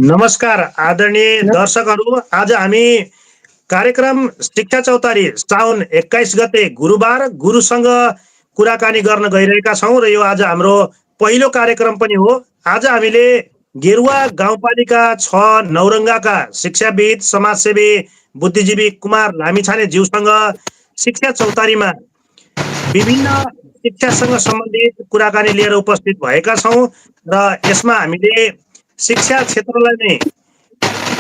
नमस्कार आदरणीय न- दर्शकहरू। आज हामी कार्यक्रम शिक्षा चौतारी साउन 21 गते गुरुबार गुरुसँग कुराकानी गर्न गइरहेका छौँ र यो आज हाम्रो पहिलो कार्यक्रम पनि हो। आज हामीले गेरुवा गाउँपालिका 6 नौरङ्गाका शिक्षाविद समाजसेवी बुद्धिजीवी कुमार लामिछाने ज्यूसँग शिक्षा चौतारीमा विभिन्न शिक्षासँग सम्बन्धित कुराकानी लिएर उपस्थित भएका छौँ र यसमा हामीले शिक्षा क्षेत्रलाई नै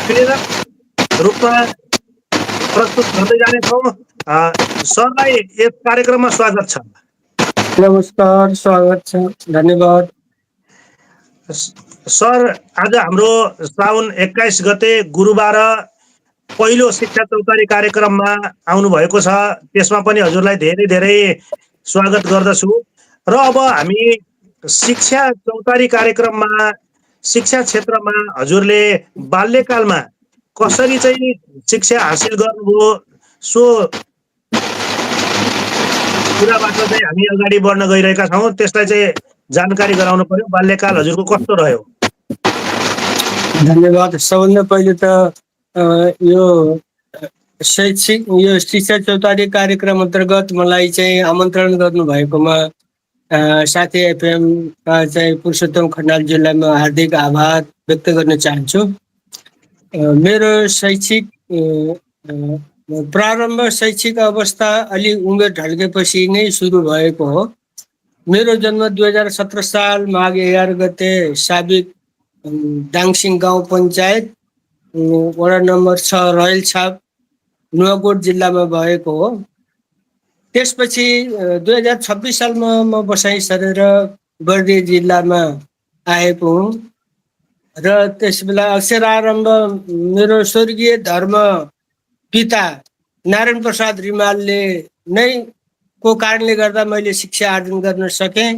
प्रेरक रूपमा प्रस्तुत गर्दै जानेछौँ। सरलाई यस कार्यक्रममा स्वागत छ। नमस्कार, स्वागत छ, धन्यवाद। सर, आज हाम्रो साउन 21 गते गुरुबार पहिलो शिक्षा चौतारी कार्यक्रममा आउनुभएको छ। त्यसमा पनि हजुरलाई धेरै धेरै स्वागत गर्दछु। र अब हामी शिक्षा चौतारी कार्यक्रममा शिक्षा क्षेत्रमा हजुरले बाल्यकालमा कसरी चाहिँ शिक्षा हासिल गर्नुभयो सो कुराबाट चाहिँ हामी अगाडि बढ्न गइरहेका छौँ। त्यसलाई चाहिँ जानकारी गराउनु पर्यो। बाल्यकाल हजुरको कस्तो रह्यो? धन्यवाद। सबभन्दा पहिले त यो शैक्षिक यो शिक्षा चौतारी कार्यक्रम अन्तर्गत मलाई चाहिँ आमन्त्रण गर्नुभएकोमा साथी एफएम चाहिँ पुरुषोत्तम खनालजीलाई म हार्दिक आभार व्यक्त गर्न चाहन्छु। मेरो शैक्षिक प्रारम्भ शैक्षिक अवस्था अलि उमेर ढल्केपछि नै सुरु भएको हो। मेरो जन्म 2017 साल माघ 11 गते साबिक दाङसिङ गाउँ पञ्चायत वडा नम्बर 6 रयल छाप नुवाकोट जिल्लामा भएको हो। त्यसपछि 2026 सालमा म बसाइँ सरेर बर्दिया जिल्लामा आएको हुँ र त्यसबेला अक्षरारम्भ मेरो स्वर्गीय धर्म पिता नारायण प्रसाद रिमालले नै को कारणले गर्दा मैले शिक्षा आर्जन गर्न सकेँ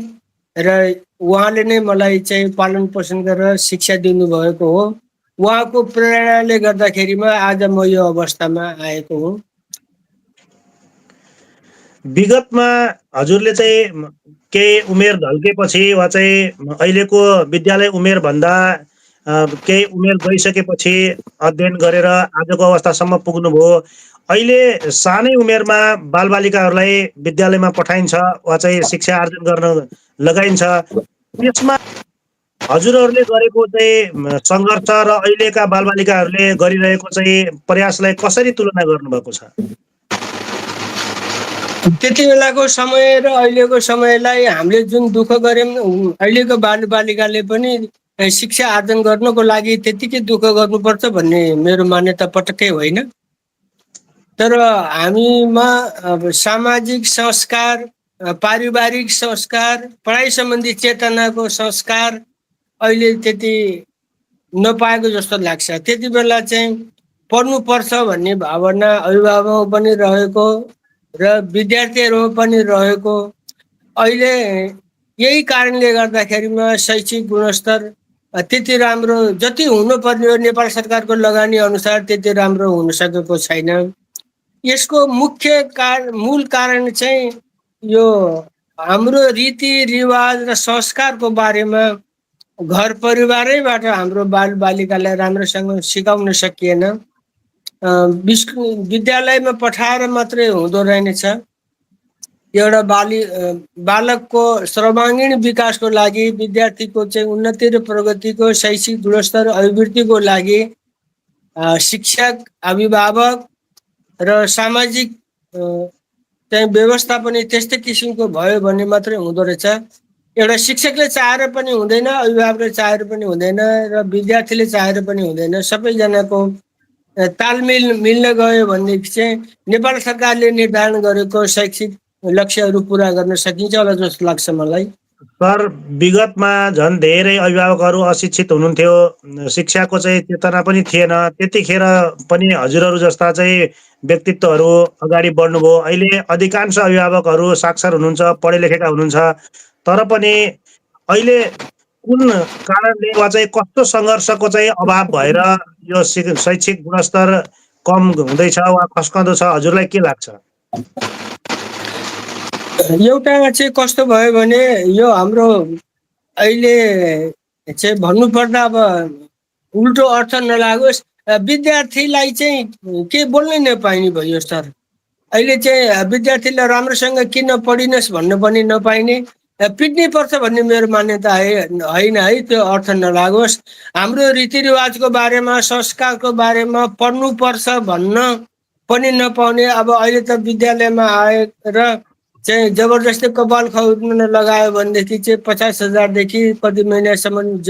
र उहाँले नै मलाई चाहिँ पालन पोषण गरेर शिक्षा दिनुभएको हो। उहाँको प्रेरणाले गर्दाखेरिमा आज म यो अवस्थामा आएको हुँ। विगतमा हजुरले चाहिँ केही उमेर ढल्केपछि वा चाहिँ अहिलेको विद्यालय उमेरभन्दा केही उमेर गइसकेपछि अध्ययन गरेर आजको अवस्थासम्म पुग्नुभयो। अहिले सानै उमेरमा बालबालिकाहरूलाई विद्यालयमा पठाइन्छ वा चाहिँ शिक्षा आर्जन गर्न लगाइन्छ। त्यसमा हजुरहरूले गरेको चाहिँ सङ्घर्ष र अहिलेका बालबालिकाहरूले गरिरहेको चाहिँ प्रयासलाई कसरी तुलना गर्नुभएको छ? त्यति बेलाको समय र अहिलेको समयलाई हामीले जुन दुःख गऱ्यौँ, अहिलेको बालबालिकाले पनि शिक्षा आर्जन गर्नको लागि त्यतिकै दुःख गर्नुपर्छ भन्ने मेरो मान्यता पटक्कै होइन। तर हामीमा अब सामाजिक संस्कार, पारिवारिक संस्कार, पढाइ सम्बन्धी चेतनाको संस्कार अहिले त्यति नपाएको जस्तो लाग्छ। त्यति बेला चाहिँ पढ्नुपर्छ भन्ने भावना अभिभावकमा पनि रहेको र विद्यार्थीहरू पनि रहेको। अहिले यही कारणले गर्दाखेरिमा शैक्षिक गुणस्तर त्यति राम्रो जति हुनुपर्ने हो नेपाल सरकारको लगानी अनुसार त्यति राम्रो हुन सकेको छैन। यसको मूल कारण चाहिँ यो हाम्रो रीतिरिवाज र संस्कारको बारेमा घर परिवारैबाट हाम्रो बालबालिकालाई राम्रोसँग सिकाउन सकिएन। विद्यालयमा पठाएर मात्रै हुँदो रहेनछ। एउटा बालकको सर्वाङ्गीण विकासको लागि, विद्यार्थीको चाहिँ उन्नति र प्रगतिको शैक्षिक गुणस्तर अभिवृद्धिको लागि शिक्षक, अभिभावक र सामाजिक चाहिँ व्यवस्था पनि त्यस्तै किसिमको भयो भने मात्रै हुँदो रहेछ। एउटा शिक्षकले चाहेर पनि हुँदैन, अभिभावकले चाहेर पनि हुँदैन र विद्यार्थीले चाहेर पनि हुँदैन। सबैजनाको तालमेल मिल्न गयो भनेदेखि चाहिँ नेपाल सरकारले निर्धारण गरेको शैक्षिक लक्ष्यहरू पुरा गर्न सकिन्छ होला जस्तो लाग्छ मलाई। सर, विगतमा झन् धेरै अभिभावकहरू अशिक्षित हुनुहुन्थ्यो, शिक्षाको चाहिँ चेतना पनि थिएन। त्यतिखेर पनि हजुरहरू जस्ता चाहिँ व्यक्तित्वहरू अगाडि बढ्नुभयो। अहिले अधिकांश अभिभावकहरू साक्षर हुनुहुन्छ, पढे लेखेका हुनुहुन्छ। तर पनि अहिले कुन कारणले वा चाहिँ कस्तो सङ्घर्षको चाहिँ अभाव भएर यो शैक्षिक गुणस्तर कम हुँदैछ वा खस्कँदो छ, हजुरलाई के लाग्छ? एउटा चाहिँ कस्तो भयो भने यो हाम्रो अहिले चाहिँ भन्नुपर्दा अब उल्टो अर्थ नलागोस्। विद्यार्थीलाई चाहिँ के बोल्नै नपाइने भयो सर। अहिले चाहिँ विद्यार्थीलाई राम्रोसँग किन पढिनस् भन्न पनि नपाइने, पिट्नै पर्छ भन्ने मेरो मान्यता होइन है। त्यो अर्थ नलागोस्। हाम्रो रीतिरिवाजको बारेमा, संस्कारको बारेमा पढ्नुपर्छ भन्न पनि नपाउने। अब अहिले त विद्यालयमा आएर चाहिँ जबरजस्ती कपाल खौर्न लगायो भनेदेखि चाहिँ 50,000 देखि कति महिनासम्म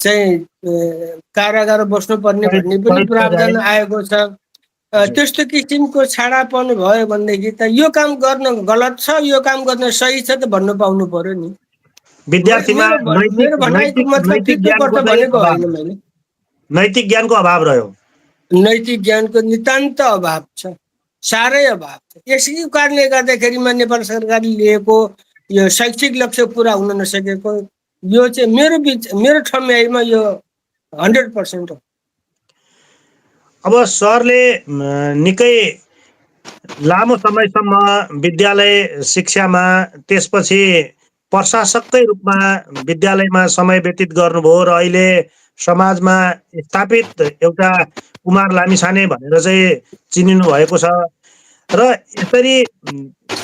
चाहिँ कारागार बस्नुपर्ने भन्ने पनि कैद प्रावधान सजाय। आएको छ। हजुर। त्यस्तो किसिमको छाडापन भयो भनेदेखि त यो काम गर्न गलत छ, यो काम गर्न सही छ त भन्नु पाउनु पर्यो नि। विद्यार्थीमा मेरो भनाइको मतलब नैतिक फिर्को ज्ञानको पर्छ चाहिँ भनेको अभाव, होइन मैले। नैतिक ज्ञानको अभाव रह्यो। नैतिक ज्ञानको नितान्त अभाव छ, साह्रै अभाव छ। यसै कारणले गर्दाखेरिमा नेपाल सरकारले लिएको यो शैक्षिक लक्ष्य पुरा हुन नसकेको, यो चाहिँ मेरो ठम्याइमा यो 100% हो। अब सरले निकै लामो समयसम्म विद्यालय शिक्षामा, त्यसपछि प्रशासककै रूपमा विद्यालयमा समय व्यतीत गर्नुभयो र अहिले समाजमा स्थापित एउटा कुमार लामिछाने भनेर चाहिँ चिनिनु भएको छ। र यसरी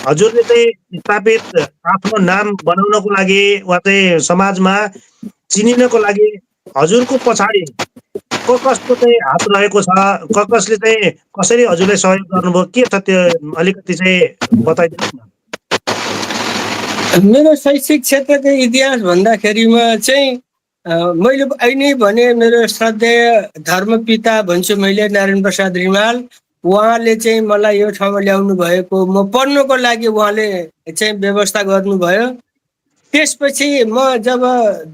हजुरले चाहिँ स्थापित आफ्नो नाम बनाउनको लागि वा चाहिँ समाजमा चिनिनको लागि हजुरको पछाडि कसको चाहिँ हात रहेको छ, कसले चाहिँ कसरी हजुरलाई सहयोग गर्नुभयो, के छ त्यो अलिकति चाहिँ बताइदिनुहोस् न। मेरो शैक्षिक क्षेत्रको इतिहास भन्दाखेरिमा चाहिँ मैले अहिले नै भने मेरो श्रद्धेय धर्मपिता भन्छु मैले, नारायण प्रसाद रिमाल। उहाँले चाहिँ मलाई यो ठाउँमा ल्याउनु भएको, म पढ्नको लागि उहाँले चाहिँ व्यवस्था गर्नुभयो। त्यसपछि म जब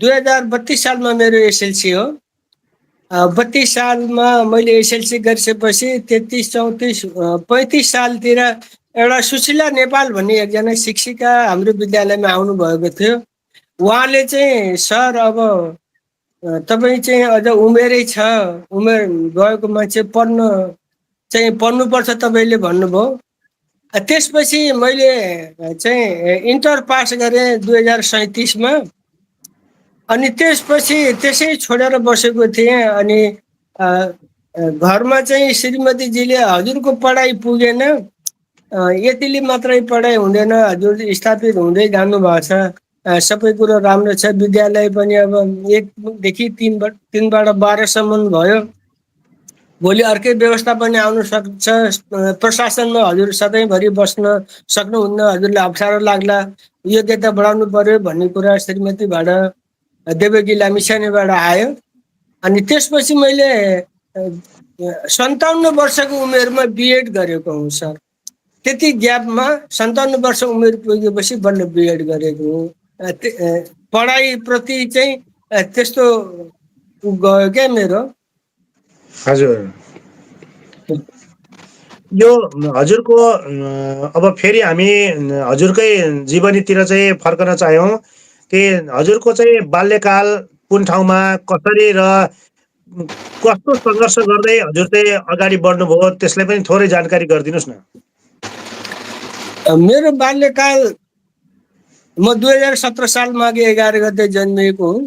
2032 सालमा मेरो एसएलसी हो, 32 सालमा मैले एसएलसी गरिसकेपछि 33, 34, 35 सालतिर एउटा सुशीला नेपाल भन्ने एकजना शिक्षिका हाम्रो विद्यालयमा आउनुभएको थियो। उहाँले चाहिँ सर अब तपाईँ चाहिँ अझ उमेरै छ, उमेर गएको मान्छे पढ्नुपर्छ तपाईँले भन्नुभयो। त्यसपछि मैले चाहिँ इन्टर पास गरेँ 2037मा। अनि त्यसपछि त्यसै छोडेर बसेको थिएँ। अनि घरमा चाहिँ श्रीमतीजीले हजुरको पढाइ पुगेन, यतिले मात्रै पढाइ हुँदैन, हजुर स्थापित हुँदै जानुभएको छ, सबै कुरो राम्रो छ। विद्यालय पनि अब 1देखि 3बाट 12सम्म भयो। भोलि अर्कै व्यवस्था पनि आउन सक्छ। प्रशासनमा हजुर सधैँभरि बस्न सक्नुहुन्न, हजुरलाई अप्ठ्यारो लाग्ला, योग्यता बढाउनु पर्यो भन्ने कुरा श्रीमतीबाट, देवकी लामिछानेबाट आयो। अनि त्यसपछि मैले 57 वर्षको उमेरमा बिएड गरेको हुँ सर। त्यति ग्यापमा 57 वर्ष उमेर पुगेपछि बल्ल बिएड गरेको हुँ। पढाइप्रति चाहिँ त्यस्तो गयो क्या मेरो। हजुर, यो हजुरको अब फेरि हामी हजुरकै जीवनीतिर चाहिँ फर्कन चाह्यौँ कि हजुरको चाहिँ बाल्यकाल कुन ठाउँमा कसरी र कस्तो सङ्घर्ष गर्दै हजुर चाहिँ अगाडि बढ्नुभयो, त्यसलाई पनि थोरै जानकारी गरिदिनुहोस् न। मेरो बाल्यकाल, म 2017 साल माघ 11 गते जन्मिएको हुँ।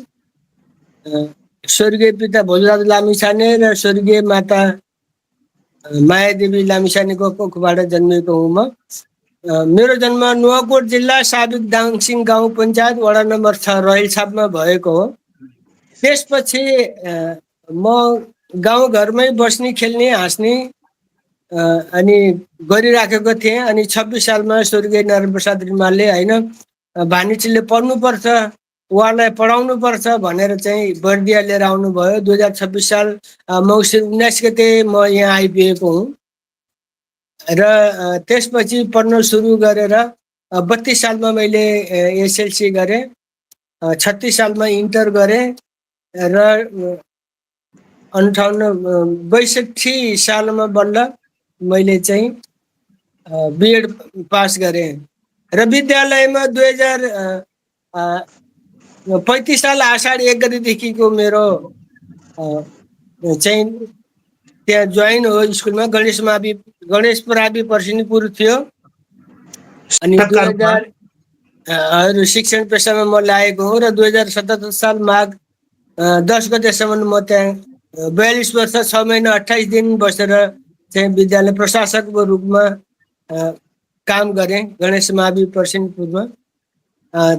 स्वर्गीय पिता भोजराज लामिछाने र स्वर्गीय माता मायादेवी लामिछानेको कोखबाट जन्मिएको हुँ म। मेरो जन्म नुवाकोट जिल्ला साबिक दाङसिङ गाउँ पञ्चायत वडा नम्बर 6 रहेलछापमा भएको हो। त्यसपछि म गाउँघरमै बस्ने, खेल्ने, हाँस्ने अनि गरिराखेको थिएँ। अनि 26 सालमा स्वर्गीय नारायण प्रसाद रिमालले होइन भानिजीले पढ्नुपर्छ, उहाँलाई पढाउनुपर्छ भनेर चाहिँ बर्दिया लिएर आउनुभयो। 2026 साल मङ्सिर 19 गते म यहाँ आइपुगेको हुँ। र त्यसपछि पढ्न सुरु गरेर 32 सालमा मैले एसएलसी गरेँ, 36 सालमा इन्टर गरेँ र 62 सालमा बल्ल मैले चाहिँ बिएड पास गरेँ। र विद्यालयमा 2035 साल आषाढ 1 गतेदेखिको मेरो चाहिँ त्यहाँ जोइन हो स्कुलमा। गणेश प्रावि पर्सिनीपुर थियो। अनि 2000 शिक्षण पेसामा म लागेको हुँ र 2077 साल माघ 10 गतेसम्म म त्यहाँ 42 वर्ष 6 महिना 28 दिन बसेर चाहिँ विद्यालय प्रशासकको रूपमा काम गरेँ गणेश मावि पर्सिनपुरमा।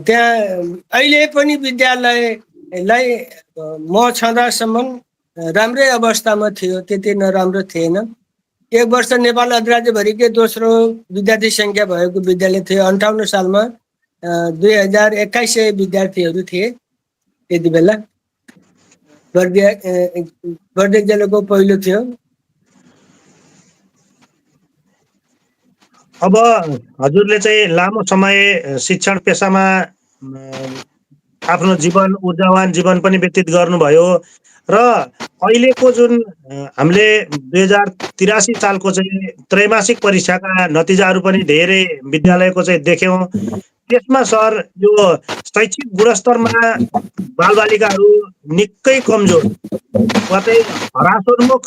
त्यहाँ अहिले पनि विद्यालयलाई म छँदासम्म राम्रै अवस्थामा थियो, त्यति नराम्रो थिएन। 1 वर्ष नेपाल अधिराज्यभरिकै दोस्रो विद्यार्थी सङ्ख्या भएको विद्यालय थियो। 58 सालमा 2100 विद्यार्थीहरू थिए त्यति बेला। बर्दिया जिल्लाको पहिलो थियो। अब हजुरले चाहिँ लामो समय शिक्षण पेसामा आफ्नो जीवन ऊर्जावान जीवन पनि व्यतीत गर्नुभयो र अहिलेको जुन हामीले 2083 सालको चाहिँ त्रैमासिक परीक्षाका नतिजाहरू पनि धेरै विद्यालयको चाहिँ देख्यौँ। त्यसमा सर यो शैक्षिक गुणस्तरमा बालबालिकाहरू निकै कमजोर वा चाहिँ हरासोन्मुख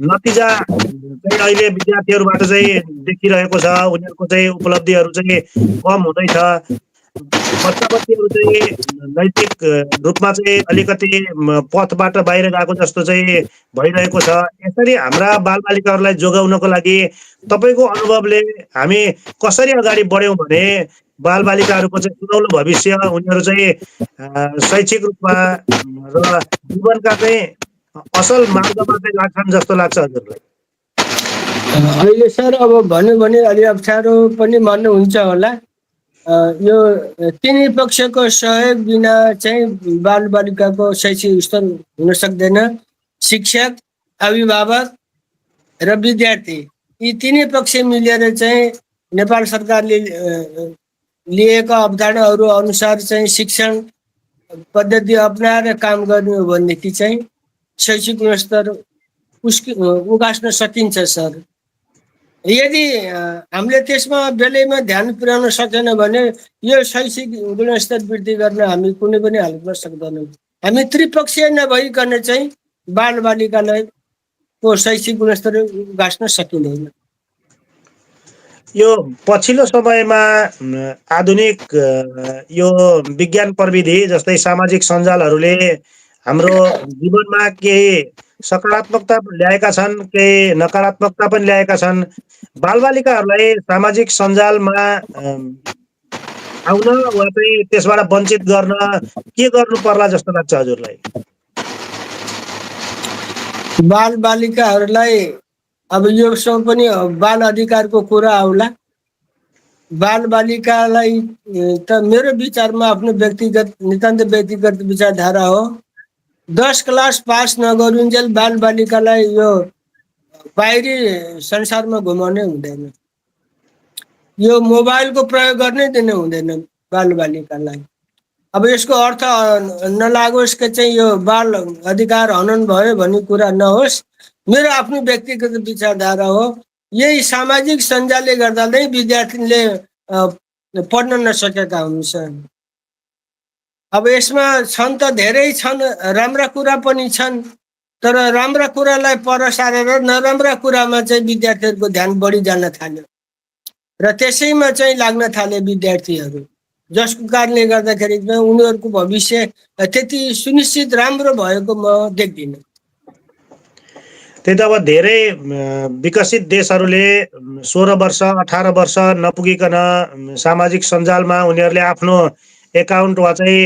नतिजा चाहिँ अहिले विद्यार्थीहरूबाट चाहिँ देखिरहेको छ। उनीहरूको चाहिँ उपलब्धिहरू चाहिँ कम हुँदैछ। बच्चा-बच्चीहरू चाहिँ नैतिक रूपमा चाहिँ अलिकति पथबाट बाहिर गएको जस्तो चाहिँ भइरहेको छ। यसरी हाम्रा बालबालिकाहरूलाई जोगाउनको लागि तपाईँको अनुभवले हामी कसरी अगाडि बढ्यौँ भने बालबालिकाहरूको चाहिँ सुनौलो भविष्य उनीहरू चाहिँ शैक्षिक रूपमा र जीवनका चाहिँ असल मार्गमा चाहिँ लाग्छन् जस्तो लाग्छ हजुरलाई? अहिले सर अब भन्यो भने अलि अप्ठ्यारो पनि मान्नुहुन्छ होला। यो तिनै पक्षको सहयोग बिना चाहिँ बालबालिकाको शैक्षिक स्तर हुन सक्दैन। शिक्षक, अभिभावक र विद्यार्थी यी तिनै पक्ष मिलेर चाहिँ नेपाल सरकारले लिएका अवधारणाहरू अनुसार चाहिँ शिक्षण पद्धति अपनाएर काम गर्ने हो भनेदेखि चाहिँ शैक्षिक गुणस्तर उकास्न सकिन्छ सर। यदि हामीले त्यसमा बेलैमा ध्यान पुर्याउन सकेन भने यो शैक्षिक गुणस्तर वृद्धि गर्न हामी कुनै पनि हालतमा सक्दैनौँ। हामी त्रिपक्षीय नभइकन चाहिँ बालबालिकालाई को शैक्षिक गुणस्तर उकास्न सकिँदैन। यो पछिल्लो समयमा आधुनिक यो विज्ञान प्रविधि जस्तै सामाजिक सञ्जालहरूले हाम्रो जीवनमा केही सकारात्मकता ल्याएका छन्, केही नकारात्मकता पनि ल्याएका छन्। बालबालिकाहरूलाई सामाजिक सञ्जालमा आउन वा चाहिँ त्यसबाट वञ्चित गर्न के गर्नु पर्ला जस्तो लाग्छ हजुरलाई? बालबालिकाहरूलाई अब यो सब पनि बाल अधिकारको कुरा आउला। बालबालिकालाई त मेरो विचारमा आफ्नो व्यक्तिगत नितान्त व्यक्तिगत विचारधारा हो। 10 क्लास पास नगरुन्जेल बालबालिकालाई यो बाहिरी संसारमा घुमाउनै हुँदैन। यो मोबाइलको प्रयोग गर्नै दिनु हुँदैन बालबालिकालाई। अब यसको अर्थ नलागोस् कि चाहिँ यो बाल अधिकार हनन भयो भन्ने कुरा नहोस्। मेरो आफ्नो व्यक्तिगत विचारधारा हो। यही सामाजिक सञ्जालले गर्दा नै विद्यार्थीले पढ्न नसकेका हुन्छन्। अब यसमा छन् त धेरै छन्, राम्रा कुरा पनि छन्, तर राम्रा कुरालाई पर सारेर नराम्रा कुरामा चाहिँ विद्यार्थीहरूको ध्यान बढी जान थाल्यो र त्यसैमा चाहिँ लाग्न थाले विद्यार्थीहरू, जसको कारणले गर्दाखेरि उनीहरूको भविष्य त्यति सुनिश्चित राम्रो भएको म देख्दिनँ। त्यही त अब धेरै विकसित देशहरूले 16 वर्ष 18 वर्ष नपुगिकन सामाजिक सञ्जालमा उनीहरूले आफ्नो एकाउन्ट वा चाहिँ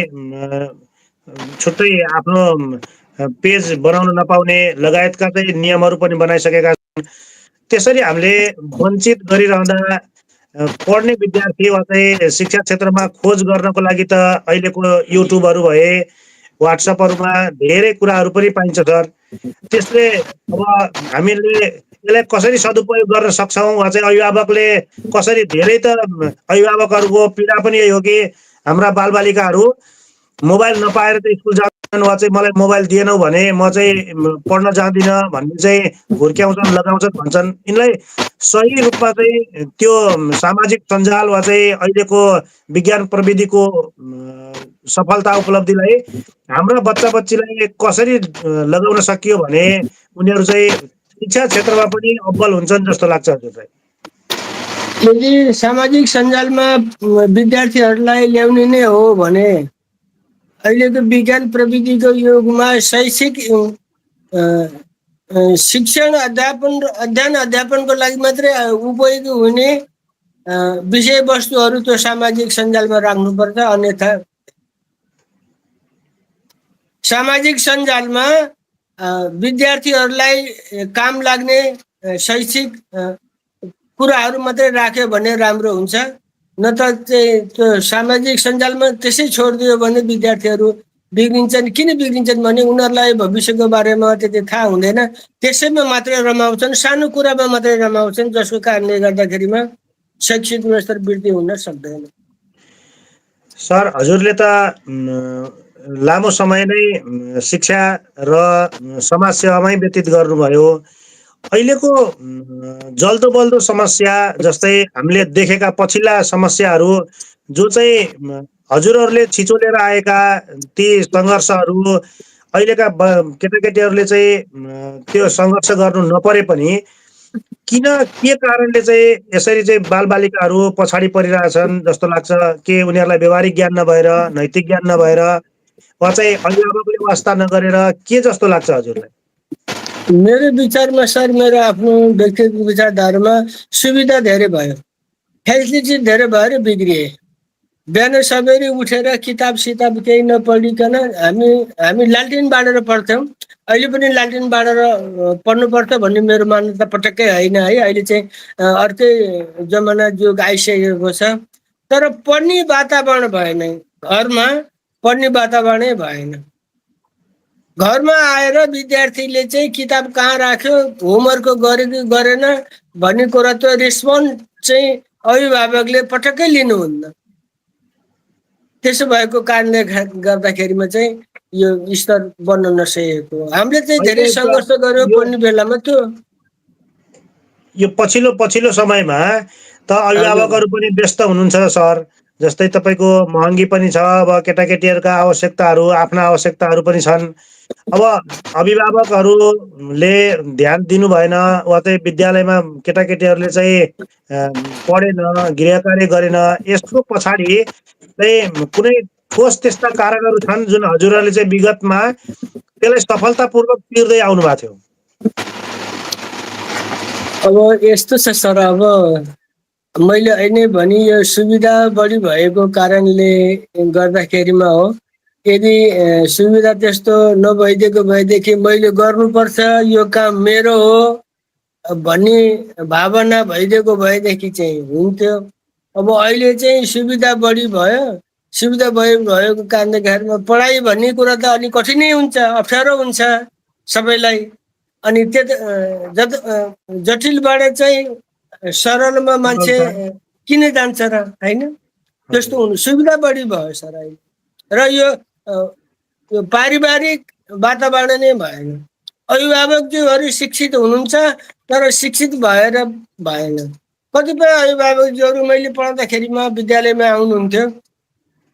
छुट्टै आफ्नो पेज बनाउन नपाउने लगायतका चाहिँ नियमहरू पनि बनाइसकेका छन्। त्यसरी हामीले वञ्चित गरिरहँदा पढ्ने विद्यार्थी वा चाहिँ शिक्षा क्षेत्रमा खोज गर्नको लागि त अहिलेको युट्युबहरू भए, व्हाट्सएपहरूमा धेरै कुराहरू पनि पाइन्छ सर। त्यसले अब हामीले यसलाई कसरी सदुपयोग गर्न सक्छौँ वा चाहिँ अभिभावकले कसरी, धेरै त अभिभावकहरूको पीडा पनि यही हो कि हाम्रा बालबालिकाहरू मोबाइल नपाएर चाहिँ स्कुल जाँदैनन् वा चाहिँ मलाई मोबाइल दिएनौ भने म चाहिँ पढ्न जाँदिनँ भन्ने चाहिँ घुर्क्याउँछन्, लगाउँछन् भन्छन्। यिनलाई सही रूपमा चाहिँ त्यो सामाजिक सञ्जाल वा चाहिँ अहिलेको विज्ञान प्रविधिको सफलता उपलब्धिलाई हाम्रा बच्चा-बच्चीलाई कसरी लगाउन सकियो भने उनीहरू चाहिँ शिक्षा क्षेत्रमा पनि अब्बल हुन्छन् जस्तो लाग्छ हजुरलाई? यदि सामाजिक सञ्जालमा विद्यार्थीहरूलाई ल्याउने नै हो भने अहिलेको विज्ञान प्रविधिको युगमा शैक्षिक अ, शिक्षण अध्ययन अध्यापनको लागि मात्रै उपयोगी हुने विषयवस्तुहरू त्यो सामाजिक सञ्जालमा राख्नुपर्छ। अन्यथा सामाजिक सञ्जालमा विद्यार्थीहरूलाई काम लाग्ने शैक्षिक कुराहरू मात्रै राख्यो भने राम्रो हुन्छ। न त चाहिँ त्यो सामाजिक सञ्जालमा त्यसै छोडिदियो भने विद्यार्थीहरू बिग्रिन्छन्। किन बिग्रिन्छन् भने उनीहरूलाई भविष्यको बारेमा त्यति थाहा हुँदैन, त्यसैमा मात्रै रमाउँछन्, सानो कुरामा मात्रै रमाउँछन्, जसको कारणले गर्दाखेरिमा शैक्षिक गुणस्तर वृद्धि हुन सक्दैन। सर, हजुरले त लामो समय नै शिक्षा र समाज सेवामै व्यतीत गर्नुभयो। अहिलेको जल्दो बल्दो समस्या जस्तै हामीले देखेका पछिल्ला समस्याहरू जो चाहिँ हजुरहरूले छिचोलेर आएका ती सङ्घर्षहरू अहिलेका केटाकेटीहरूले चाहिँ त्यो सङ्घर्ष गर्नु नपरे पनि के कारणले चाहिँ यसरी चाहिँ बालबालिकाहरू पछाडि परिरहेछन् जस्तो लाग्छ? के उनीहरूलाई व्यवहारिक ज्ञान नभएर, नैतिक ज्ञान नभएर, वा चाहिँ अभिभावकले वास्ता नगरेर, के जस्तो लाग्छ हजुरलाई? मेरो विचारमा सर, मेरो आफ्नो व्यक्तिगत विचारधारामा सुविधा धेरै भयो, फेसिलिटी धेरै भएर बिग्रिए। बिहान सबेरै उठेर किताब सिताब केही नपढिकन हामी लालटिन बालेर पढ्थ्यौँ। अहिले पनि लालटिन बालेर पढ्नुपर्छ भन्ने मेरो मान्यता पटक्कै होइन है। अहिले चाहिँ अर्कै जमाना जुग आइसकेको छ। तर पढ्ने वातावरण भएन, घरमा पढ्ने वातावरणै भएन। घरमा आएर विद्यार्थीले चाहिँ किताब कहाँ राख्यो, होमवर्क गर्यो कि गरेन भन्ने कुरा त रेस्पोन्स चाहिँ अभिभावकले पटक्कै लिनुहुन्न। त्यसो भएको कारणले गर्दाखेरिमा चाहिँ यो स्तर बन्न नसकेको। हामीले चाहिँ धेरै सङ्घर्ष गर्यो पढ्ने बेलामा। त्यो यो पछिल्लो समयमा त अभिभावकहरू पनि व्यस्त हुनुहुन्छ सर। जस्तै तपाईँको महँगी पनि छ, अब केटाकेटीहरूका आवश्यकताहरू, आफ्ना आवश्यकताहरू पनि छन्। अब अभिभावकहरूले ध्यान दिनु भएन, वा चाहिँ विद्यालयमा केटाकेटीहरूले चाहिँ पढेन, गृह कार्य गरेन, यसको पछाडि चाहिँ कुनै ठोस त्यस्ता कारणहरू छन् जुन हजुरहरूले चाहिँ विगतमा त्यसलाई सफलतापूर्वक तिर्दै आउनु भएको थियो? अब यस्तो छ सर, अब मैले अहिले भने यो सुविधा बढी भएको कारणले गर्दाखेरिमा हो। यदि सुविधा त्यस्तो नभइदिएको भएदेखि मैले गर्नुपर्छ, यो काम मेरो हो भन्ने भावना भइदिएको भएदेखि चाहिँ हुन्थ्यो। अब अहिले चाहिँ सुविधा बढी भयो, सुविधा भएको कारणले गर्दा पढाइ भन्ने कुरा त अलिक कठिनै हुन्छ, अप्ठ्यारो हुन्छ सबैलाई। अनि जटिलबाट चाहिँ सरलमा मान्छे किन जान्छ र, होइन? त्यस्तो हुनु, सुविधा बढी भयो सर अहिले। र यो पारिवारिक वातावरण नै भएन। अभिभावकज्यूहरू शिक्षित हुनुहुन्छ तर शिक्षित भएर भएन। कतिपय अभिभावकज्यूहरू मैले पढ्दाखेरिमा विद्यालयमा आउनुहुन्थ्यो,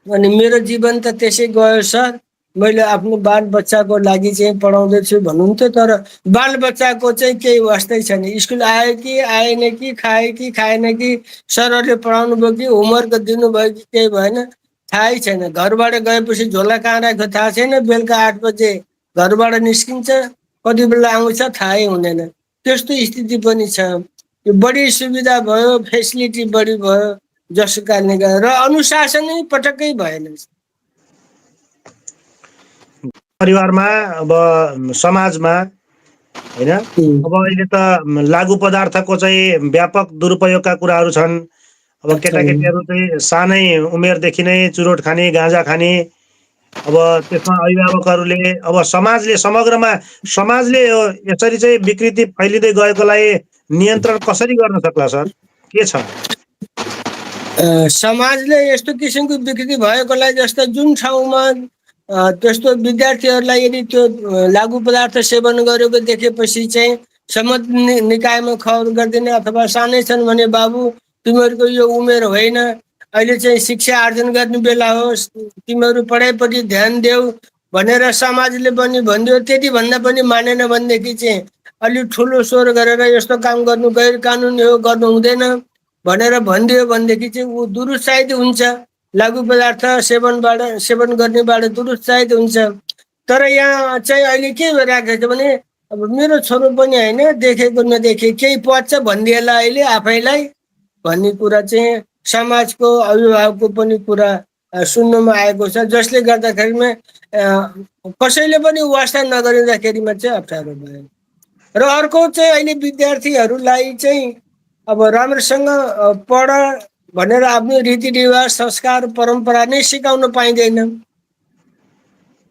अनि मेरो जीवन त त्यसै गयो सर, मैले आफ्नो बालबच्चाको लागि चाहिँ पढाउँदैछु भन्नुहुन्थ्यो। तर बालबच्चाको चाहिँ केही वास्तै छैन। स्कुल आयो कि आएन कि, खायो कि खाएन कि, सरहरूले पढाउनु भयो कि, होमवर्क दिनुभयो कि केही भएन, थाहै छैन। घरबाट गएपछि झोला कहाँ राख्यो थाहा छैन, बेलुका 8 बजे घरबाट निस्किन्छ, कति बेला आउँछ थाहै हुँदैन। त्यस्तो स्थिति पनि छ। यो बढी सुविधा भयो, फेसिलिटी बढी भयो, जसको कारणले गर्दा, र अनुशासनै पटक्कै भएन परिवारमा, अब समाजमा, होइन? अब अहिले त लागु पदार्थको चाहिँ व्यापक दुरुपयोगका कुराहरू छन्। अब केटाकेटीहरू चाहिँ सानै उमेरदेखि नै चुरोट खाने, गाँजा खाने। अब त्यसमा अभिभावकहरूले, अब समग्रमा समाजले यसरी चाहिँ विकृति फैलिँदै गएकोलाई नियन्त्रण कसरी गर्न सक्ला सर? के छ? समाजले यस्तो किसिमको विकृति भएकोलाई, जस्तो जुन ठाउँमा त्यस्तो विद्यार्थीहरूलाई यदि त्यो लागु पदार्थ सेवन गरेको देखेपछि चाहिँ सम्मत निकायमा खबर गरिदिने, अथवा सानै छन् भने बाबु तिमीहरूको यो उमेर होइन, अहिले चाहिँ शिक्षा आर्जन गर्ने बेला हो, तिमीहरू पढाइपट्टि ध्यान देऊ भनेर समाजले पनि भनिदियो। त्यति भन्दा पनि मानेन भनेदेखि चाहिँ अलिक ठुलो स्वर गरेर यस्तो काम गर्नु गैर कानुनी हो, गर्नु हुँदैन भनेर भनिदियो भनेदेखि चाहिँ ऊ दुरुत्साहित हुन्छ, लागु पदार्थ सेवन गर्नेबाट दुरुत्साहित हुन्छ। तर यहाँ चाहिँ अहिले के भइरहेको छ भने अब मेरो छोरो पनि होइन, देखेको नदेखे केही पद छ भनिदिएला अहिले आफैलाई भन्ने कुरा चाहिँ समाजको अभिभावकको पनि कुरा सुन्नुमा आएको छ, जसले गर्दाखेरिमा कसैले पनि वास्ता नगरिँदाखेरिमा चाहिँ अप्ठ्यारो भयो। र अर्को चाहिँ अहिले विद्यार्थीहरूलाई चाहिँ अब राम्रोसँग पढ भनेर आफ्नो रीतिरिवाज संस्कार परम्परा नै सिकाउन पाइँदैन।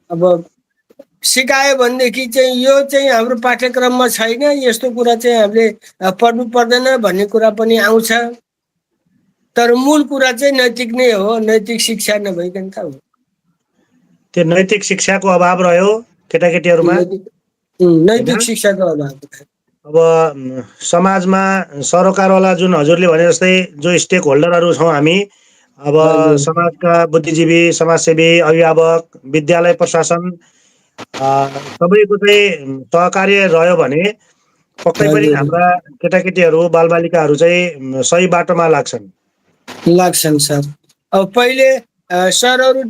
अब सिकायो भनेदेखि चाहिँ यो चाहिँ हाम्रो पाठ्यक्रममा छैन, यस्तो कुरा चाहिँ हामीले पढ्नु पर्दैन भन्ने कुरा पनि आउँछ। तर मूल कुरा चाहिँ नैतिक नै हो, नैतिक शिक्षा नभइकन त हो। त्यो नैतिक शिक्षाको अभाव रह्यो केटाकेटीहरूमा। नैतिक शिक्षाको अभाव। अब समाजमा सरोकारवाला जुन हजुरले भने जस्तै जो स्टेक होल्डरहरू छौँ हामी, अब समाजका बुद्धिजीवी, समाजसेवी, अभिभावक, विद्यालय प्रशासन सबैको चाहिँ सहकार्य रह्यो भने पक्कै पनि हाम्रा केटाकेटीहरू बालबालिकाहरू चाहिँ सही बाटोमा लाग्छन् सर। अब पहिले सरहरू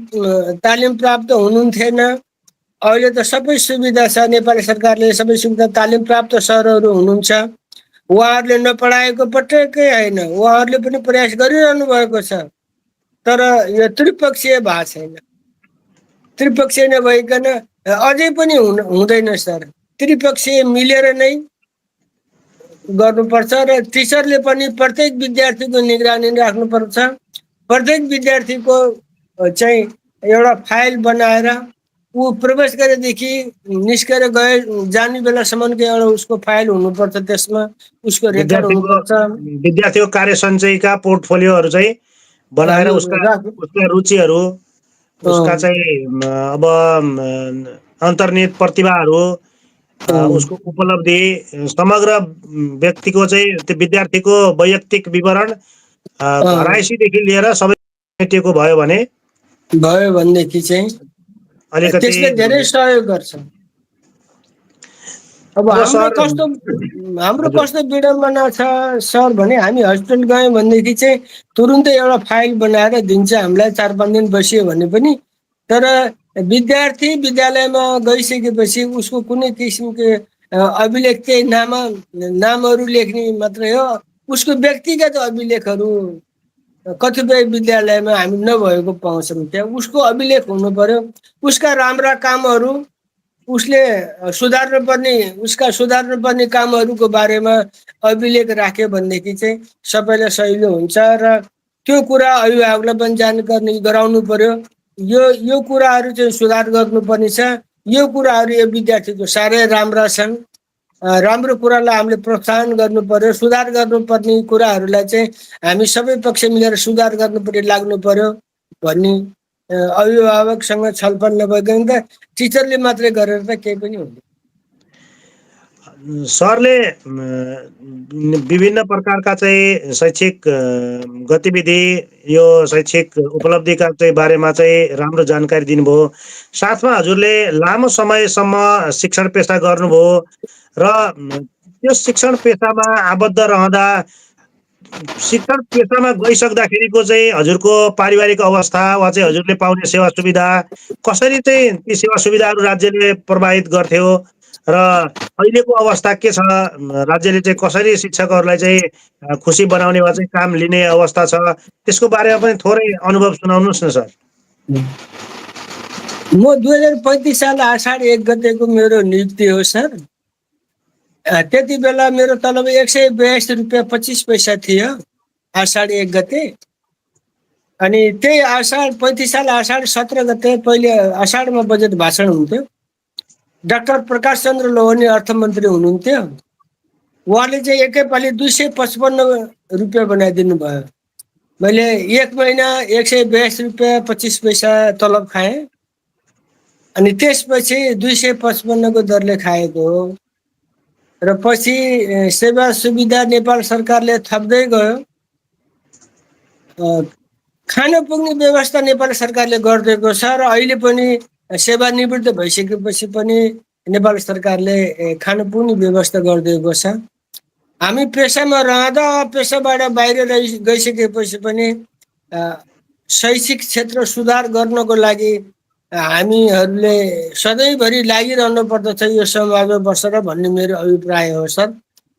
तालिम प्राप्त हुनुहुन्थेन, अहिले त सबै सुविधा छ, नेपाली सरकारले सबै सुविधा, तालिम प्राप्त सरहरू हुनुहुन्छ। उहाँहरूले नपढाएको पटक्कै होइन, उहाँहरूले पनि प्रयास गरिरहनु भएको छ, तर यो त्रिपक्षीय भएको छैन। त्रिपक्षीय नभइकन अझै पनि हुँदैन सर। त्रिपक्षीय मिलेर नै गर्नुपर्छ र टिचरले पनि प्रत्येक विद्यार्थीको निगरानी राख्नुपर्छ। प्रत्येक विद्यार्थीको चाहिँ एउटा फाइल बनाएर ऊ प्रवेश गरेदेखि निस्केर जाने बेलासम्मको एउटा उसको फाइल हुनुपर्छ, त्यसमा उसको रेकर्ड हुनुपर्छ। विद्यार्थीको कार्य सञ्चयका पोर्टफोलियोहरू चाहिँ बनाएर उसका रुचिहरू, उसका चाहिँ अब अन्तर्निहित प्रतिभाहरू, उसको उपलब्धि, समग्र व्यक्तिको चाहिँ त्यो विद्यार्थीको वैयक्तिक विवरण घरायसीदेखि लिएर सबै मेटिएको भयो भनेदेखि चाहिँ अलिकति त्यसले धेरै सहयोग गर्छ। अब हाम्रो कस्तो विडम्बना छ सर भने, हामी हस्पिटल गयौँ भनेदेखि चाहिँ तुरुन्तै एउटा फाइल बनाएर दिन्छ हामीलाई, 4-5 दिन बसियो भने पनि। तर विद्यार्थी विद्यालयमा गइसकेपछि उसको कुनै किसिमको अभिलेख चाहिँ नामहरू लेख्ने मात्रै हो। उसको व्यक्तिगत अभिलेखहरू कतिपय विद्यालयमा हामी नभएको पाउँछौँ। त्यहाँ उसको अभिलेख हुनु पर्यो, उसका राम्रा कामहरू, उसले सुधार्नु पर्ने कामहरूको बारेमा अभिलेख राख्यो भनेदेखि चाहिँ सबैलाई सजिलो हुन्छ। र त्यो कुरा अभिभावकलाई पनि जानकारी गराउनु पर्यो, यो कुराहरू चाहिँ सुधार गर्नुपर्ने छ। यो कुराहरू यो विद्यार्थीको साह्रै राम्रा छन्, राम्रो कुरालाई हामीले प्रोत्साहन गर्नु पर्यो। सुधार गर्नुपर्ने कुराहरूलाई चाहिँ हामी सबै पक्ष मिलेर सुधार गर्नुपर्ने लाग्नु पर्यो भन्ने अभिभावकसँग छलफल नभइकन त टिचरले मात्रै गरेर त केही पनि हुँदैन। सरले विभिन्न प्रकारका चाहिँ शैक्षिक गतिविधि, यो शैक्षिक उपलब्धिका चाहिँ बारेमा चाहिँ राम्रो जानकारी दिनुभयो। साथमा हजुरले लामो समयसम्म शिक्षण पेसा गर्नुभयो र त्यो शिक्षण पेसामा आबद्ध रहँदा, शिक्षण पेसामा गइसक्दाखेरिको चाहिँ हजुरको पारिवारिक अवस्था वा चाहिँ हजुरले पाउने सेवा सुविधा, कसरी चाहिँ ती सेवा सुविधाहरू राज्यले प्रभावित गर्थ्यो र अहिलेको अवस्था के छ, राज्यले चाहिँ कसरी शिक्षकहरूलाई चाहिँ खुसी बनाउने वा चाहिँ काम लिने अवस्था छ, त्यसको बारेमा पनि थोरै अनुभव सुनाउनुहोस् न सर। म 2035 साल आषाढ 1 गतेको मेरो नियुक्ति हो सर। त्यति बेला मेरो तलब 182 रुपियाँ 25 पैसा थियो आषाढ 1 गते। अनि त्यही 35 साल आषाढ 17 गते पहिले आषाढमा बजेट भाषण हुन्थ्यो। डाक्टर प्रकाश चन्द्र लोहनी अर्थमन्त्री हुनुहुन्थ्यो। उहाँले चाहिँ एकैपालि 255 रुपियाँ बनाइदिनु भयो। मैले एक महिना 182 रुपियाँ 25 पैसा तलब खाएँ। अनि त्यसपछि 255 को दरले खाएको हो। र पछि सेवा सुविधा नेपाल सरकारले थप्दै गयो। खान पुग्ने व्यवस्था नेपाल सरकारले गरिदिएको छ र अहिले पनि सेवानिवृत्त भइसकेपछि पनि नेपाल सरकारले खान पुग्ने व्यवस्था गरिदिएको छ। हामी पेसामा रहँदा पेसाबाट बाहिर गइसकेपछि पनि शैक्षिक क्षेत्र सुधार गर्नको लागि हामीहरूले सधैँभरि लागिरहनु पर्दछ यो समाजमा बसेर भन्ने मेरो अभिप्राय हो सर।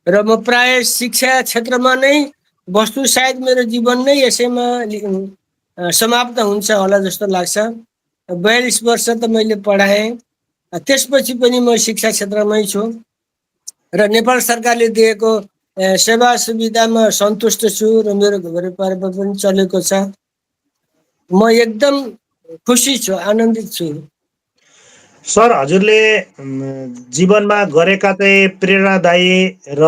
र म प्राय शिक्षा क्षेत्रमा नै बस्छु, सायद मेरो जीवन नै यसैमा समाप्त हुन्छ होला जस्तो लाग्छ। 42 वर्ष त मैले पढाएँ, त्यसपछि पनि म शिक्षा क्षेत्रमै छु र नेपाल सरकारले दिएको सेवा सुविधामा सन्तुष्ट छु र मेरो घर परिवार पनि चलेको छ। म एकदम खुसी छु, आनन्दित छु। सर, हजुरले जीवनमा गरेका चाहिँ प्रेरणादायी र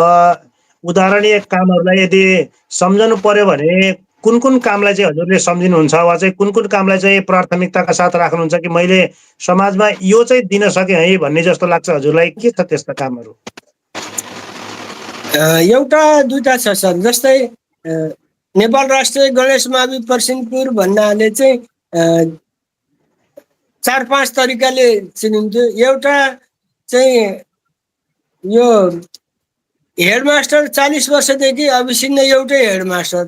उदाहरणीय कामहरूलाई यदि सम्झनु पर्यो भने कुन कुन कामलाई चाहिँ हजुरले सम्झिनुहुन्छ, वा चाहिँ कुन कुन कामलाई चाहिँ प्राथमिकताका साथ राख्नुहुन्छ कि मैले समाजमा यो चाहिँ दिन सकेँ है भन्ने जस्तो लाग्छ हजुरलाई? के छ त्यस्ता कामहरू? एउटा दुईटा छ सर। जस्तै नेपाल राष्ट्रिय गणेश मावि पर्सिनपुर भन्नाले चाहिँ 4-5 तरिकाले चिनिन्थ्यो। एउटा चाहिँ यो हेडमास्टर 40 वर्षदेखि अविसिन्न एउटै हेडमास्टर,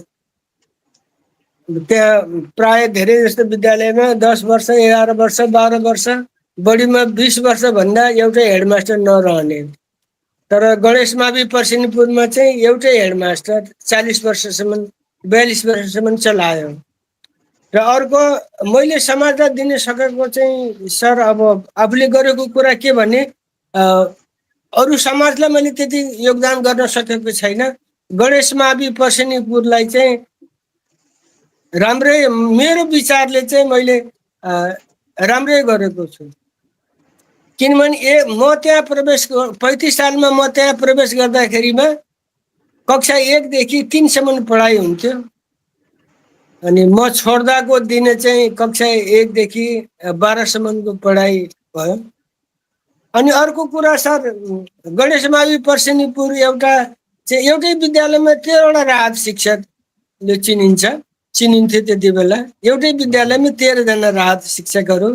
त्यहाँ प्राय धेरै जस्तो विद्यालयमा 10 वर्ष 11 वर्ष 12 वर्ष बढीमा 20 वर्षभन्दा एउटै हेडमास्टर नरहने। तर गणेश मावि पर्सिनपुरमा चाहिँ एउटै हेडमास्टर 40 वर्षसम्म 42 वर्षसम्म चलायो। र अर्को मैले समाजलाई दिन सकेको चाहिँ सर, अब आफूले गरेको कुरा के भने अरू समाजलाई मैले त्यति योगदान गर्न सकेको छैन। गणेश मावि पर्सिनीपुरलाई चाहिँ राम्रै, मेरो विचारले चाहिँ मैले राम्रै गरेको छु। किनभने म त्यहाँ प्रवेश 35 सालमा म त्यहाँ प्रवेश गर्दाखेरिमा कक्षा 1 देखि 3 सम्म पढाइ हुन्थ्यो, अनि म छोड्दाको दिन चाहिँ कक्षा 1 देखि 12 सम्मको पढाइ भयो। अनि अर्को कुरा सर, गणेश मावि पर्सिनीपुर एउटै विद्यालयमा 13वटा राहत शिक्षकले चिनिन्थ्यो त्यति बेला। एउटै विद्यालयमा 13 जना राहत शिक्षकहरू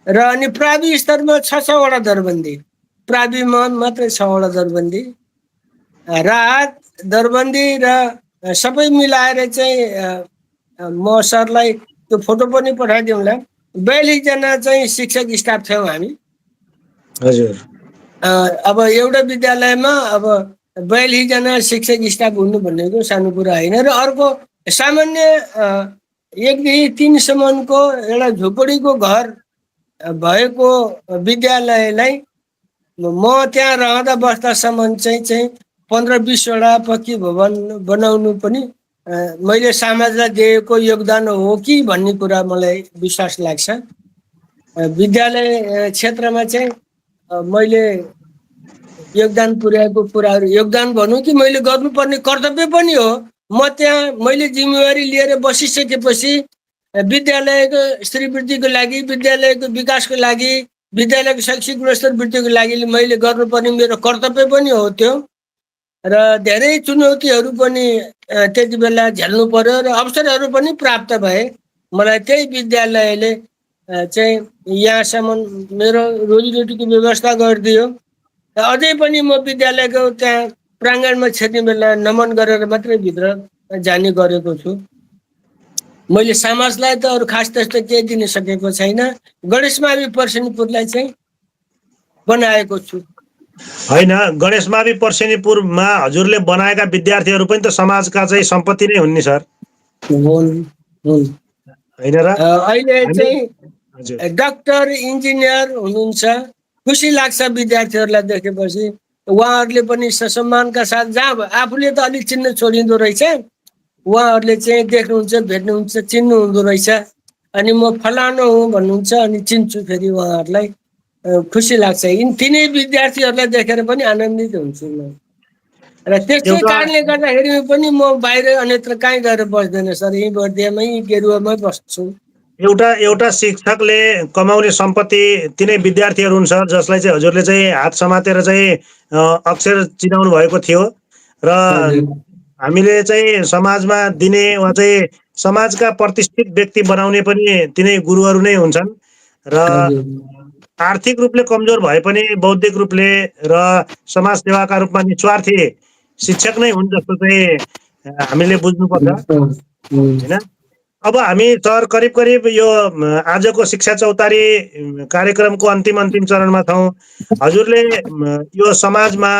र अनि प्रावि स्तरमा 6-6वटा दरबन्दी, प्राविमा मात्रै 6वटा दरबन्दी, राहत दरबन्दी र सबै मिलाएर चाहिँ म सरलाई त्यो फोटो पनि पठाइदिउँला। 42 जना चाहिँ शिक्षक स्टाफ थियौँ हामी। हजुर। अब एउटा विद्यालयमा अब 42 जना शिक्षक स्टाफ हुनु भनेको सानो कुरा होइन। र अर्को सामान्य 1 देखि 3 सम्मको एउटा झोपडीको घर भएको विद्यालयलाई म त्यहाँ रहँदा बस्दासम्म चाहिँ 15-20वटा पक्की भवन बनाउनु पनि मैले समाजलाई दिएको योगदान हो कि भन्ने कुरा मलाई विश्वास लाग्छ। विद्यालय क्षेत्रमा चाहिँ मैले योगदान पुर्याएको कुराहरू, योगदान भनौँ कि मैले गर्नुपर्ने कर्तव्य पनि हो। म त्यहाँ मैले जिम्मेवारी लिएर बसिसकेपछि विद्यालयको श्रीवृद्धिको लागि, विद्यालयको विकासको लागि, विद्यालयको शैक्षिक गुणस्तर वृद्धिको लागि मैले गर्नुपर्ने मेरो कर्तव्य पनि हो त्यो। र धेरै चुनौतीहरू पनि त्यति बेला झेल्नु पर्यो र अवसरहरू पनि प्राप्त भए। मलाई त्यही विद्यालयले चाहिँ यहाँसम्म मेरो रोजीरोटीको व्यवस्था गरिदियो। अझै पनि म विद्यालयको त्यहाँ प्राङ्गणमा छिर्ने बेला नमन गरेर मात्रै भित्र जाने गरेको छु। मैले समाजलाई त अरू खास त्यस्तो केही दिन सकेको छैन। गणेश मावि पर्सिनीपुरलाई चाहिँ बनाएको छु। होइन, गणेश मावि पर्सिनीपुरमा हजुरले बनाएका विद्यार्थीहरू पनि त समाजका चाहिँ सम्पत्ति नै हुन् नि सर, होइन र? अहिले चाहिँ डाक्टर इन्जिनियर हुनुहुन्छ। खुसी लाग्छ विद्यार्थीहरूलाई देखेपछि। उहाँहरूले पनि सम्मानका साथ, जहाँ आफूले त अलिक चिन्न छोडिँदो रहेछ, उहाँहरूले चाहिँ देख्नुहुन्छ, भेट्नुहुन्छ, चिन्नुहुँदो रहेछ। अनि म फलानु हुँ भन्नुहुन्छ, अनि चिन्छु फेरि उहाँहरूलाई। खुसी लाग्छ। तिनै विद्यार्थीहरूलाई देखेर पनि आनन्दित हुन्छु म। र त्यसै कारणले गर्दाखेरि पनि म बाहिर अन्यत्र कहीँ गएर बस्दैन सर, यहीँ बर्दियामै गेरुवामै बस्छु। एउटा शिक्षकले कमाउने सम्पत्ति तिनै विद्यार्थीहरू हुन् सर, जसलाई चाहिँ हजुरले चाहिँ हात समातेर चाहिँ अक्षर चिनाउनु भएको थियो। र हामीले चाहिँ समाजमा दिने वा चाहिँ समाजका प्रतिष्ठित व्यक्ति बनाउने पनि तिनै गुरुहरू नै हुन्छन्। र आर्थिक रूपले कमजोर भए पनि बौद्धिक रूपले र समाज सेवाका रूपमा निस्वार्थी शिक्षक नै हुन् जस्तो चाहिँ हामीले बुझ्नुपर्छ, होइन? अब हामी सर करिब यो आजको शिक्षा चौतारी कार्यक्रमको अन्तिम चरणमा छौँ। हजुरले यो समाजमा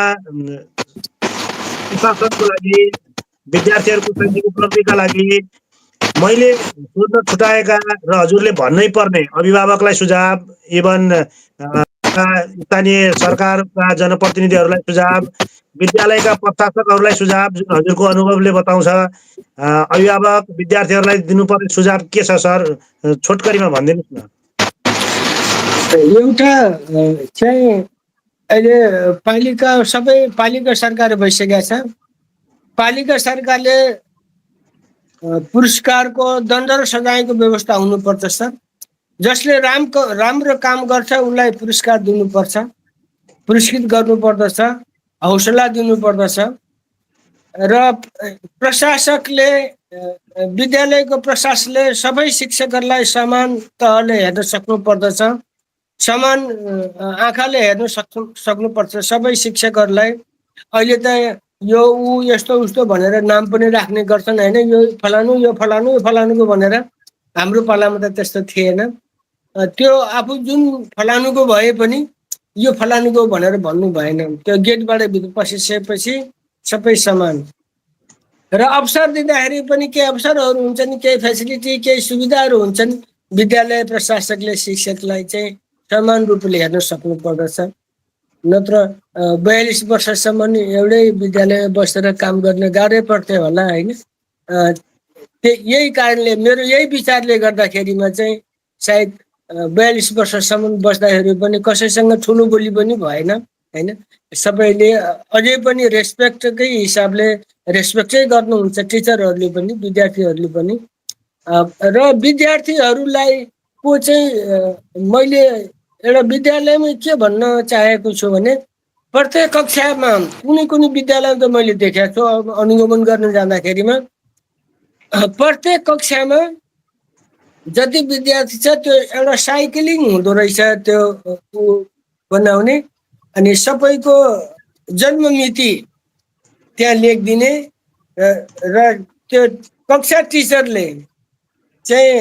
सुशासनको लागि, विद्यार्थीहरूको शैक्षिक उपलब्धिका लागि मैले सोध्न छुटाएका र हजुरले भन्नै पर्ने अभिभावकलाई सुझाव, इभन स्थानीय सरकारका जनप्रतिनिधिहरूलाई सुझाव, विद्यालयका प्रशासकहरूलाई सुझाव जुन हजुरको अनुभवले बताउँछ, अभिभावक विद्यार्थीहरूलाई दिनुपर्ने सुझाव के छ सर? छोटकरीमा भनिदिनुहोस् न। एउटा चाहिँ अहिले सबै पालिका सरकार भइसकेका छ। पालिका सरकारले पुरस्कारको दण्ड र सजायको व्यवस्था हुनुपर्छ सर। जसले राम्रो काम गर्छ उसलाई पुरस्कार दिनुपर्छ, पुरस्कृत गर्नुपर्दछ, हौसला दिनुपर्दछ। र प्रशासकले विद्यालयको प्रशासनले सबै शिक्षकहरूलाई समान तहले हेर्न सक्नुपर्दछ, समान आँखाले हेर्न सक्नुपर्छ सबै शिक्षकहरूलाई। अहिले त यो ऊ यस्तो उस्तो भनेर नाम पनि राख्ने गर्छन् होइन, यो फलानु यो फलानु यो फलानुको भनेर। हाम्रो पालामा त त्यस्तो थिएन। त्यो आफू जुन फलानुको भए पनि यो फलानुको भनेर भन्नु भएन। त्यो गेटबाट भित्र पसिसकेपछि सबै समान। र अवसर दिँदाखेरि पनि केही अवसरहरू हुन्छन्, केही फेसिलिटी, केही सुविधाहरू हुन्छन्। विद्यालय प्रशासकले शिक्षकलाई चाहिँ समान रूपले हेर्न सक्नु पर्दछ। नत्र 42 वर्षसम्म नि एउटै विद्यालयमा बसेर काम गर्न गाह्रै पर्थ्यो होला होइन। यही कारणले मेरो यही विचारले गर्दाखेरिमा चाहिँ सायद 42 वर्षसम्म बस्दाखेरि पनि कसैसँग ठुलो बोली पनि भएन होइन। सबैले अझै पनि रेस्पेक्टकै हिसाबले रेस्पेक्टै गर्नुहुन्छ, टिचरहरूले पनि विद्यार्थीहरूले पनि। र विद्यार्थीहरूलाई को चाहिँ मैले एउटा विद्यालयमा के भन्न चाहेको छु भने प्रत्येक कक्षामा कुनै विद्यालय त मैले देखेको छु अनुगमन गर्न जाँदाखेरिमा प्रत्येक कक्षामा जति विद्यार्थी छ त्यो एउटा साइक्लिङ हुँदो रहेछ त्यो बनाउने। अनि सबैको जन्म मिति त्यहाँ लेखिदिने र त्यो कक्षा टिचरले चाहिँ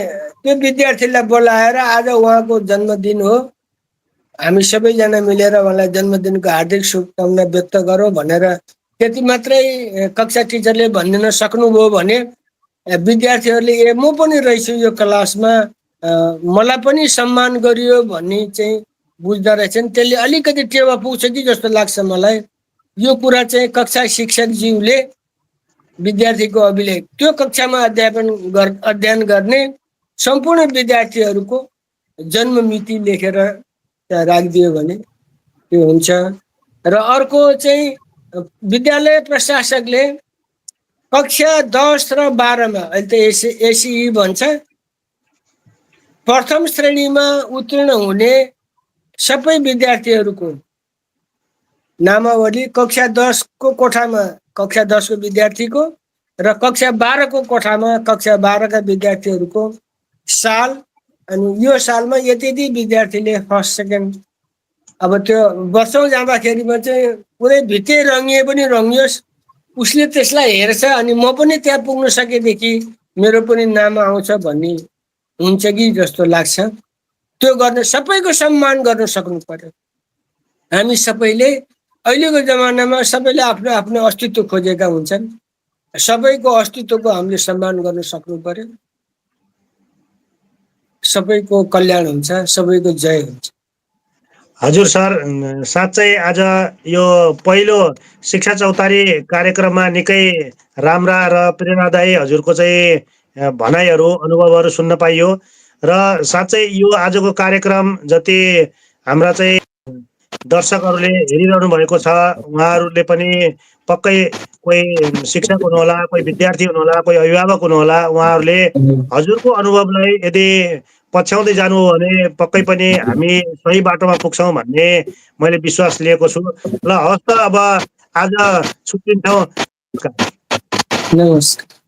त्यो विद्यार्थीलाई बोलाएर आज उहाँको जन्मदिन हो, हामी सबैजना मिलेर उहाँलाई जन्मदिनको हार्दिक शुभकामना व्यक्त गरौँ भनेर त्यति मात्रै कक्षा टिचरले भनिदिन सक्नुभयो भने विद्यार्थीहरूले ए म पनि रहेछु यो क्लासमा, मलाई पनि सम्मान गरियो भन्ने चाहिँ बुझ्दो रहेछन्। त्यसले अलिकति टेवा पुग्छ कि जस्तो लाग्छ मलाई। यो कुरा चाहिँ कक्षा शिक्षकज्यूले विद्यार्थीको अभिलेख त्यो कक्षामा अध्ययन गर्ने सम्पूर्ण विद्यार्थीहरूको जन्म मिति लेखेर राखिदियो भने त्यो हुन्छ। र अर्को चाहिँ विद्यालय प्रशासकले कक्षा 10 र 12 मा अहिले त एसीई भन्छ, प्रथम श्रेणीमा उत्तीर्ण हुने सबै विद्यार्थीहरूको नामावली कक्षा 10 को कोठामा कक्षा 10 को विद्यार्थीको र कक्षा 12 को कोठामा कक्षा 12 का विद्यार्थीहरूको साल, अनि यो सालमा यति विद्यार्थीले फर्स्ट सेकेन्ड। अब त्यो वर्षौं जाँदाखेरिमा चाहिँ पुरै भित्रै रङ्गिए पनि रङ्गियोस्, उसले त्यसलाई हेर्छ अनि म पनि त्यहाँ पुग्न सकेदेखि मेरो पनि नाम आउँछ भन्ने हुन्छ कि जस्तो लाग्छ। त्यो गर्न सबैको सम्मान गर्न सक्नु पर्यो। हामी सबैले अहिलेको जमानामा सबैले आफ्नो आफ्नो अस्तित्व खोजेका हुन्छन्, सबैको अस्तित्वको हामीले सम्मान गर्न सक्नु पर्यो। सबैको कल्याण हुन्छ, सबैको जय हुन्छ। हजुर सर, साँच्चै आज यो पहिलो शिक्षा चौतारी कार्यक्रममा निकै राम्रा र प्रेरणादायी हजुरको चाहिँ भनाइहरू अनुभवहरू सुन्न पाइयो। र साँच्चै यो आजको कार्यक्रम जति हाम्रा चाहिँ दर्शकहरूले हेरिरहनु भएको छ उहाँहरूले पनि पक्कै कोही शिक्षक हुनुहोला, कोही विद्यार्थी हुनुहोला, कोही अभिभावक हुनुहोला, उहाँहरूले हजुरको अनुभवलाई यदि पछ्याउँदै जानु हो भने पक्कै पनि हामी सही बाटोमा पुग्छौँ भन्ने मैले विश्वास लिएको छु। ल हवस् त, अब आज छुट्टिन्छौँ। नमस्कार।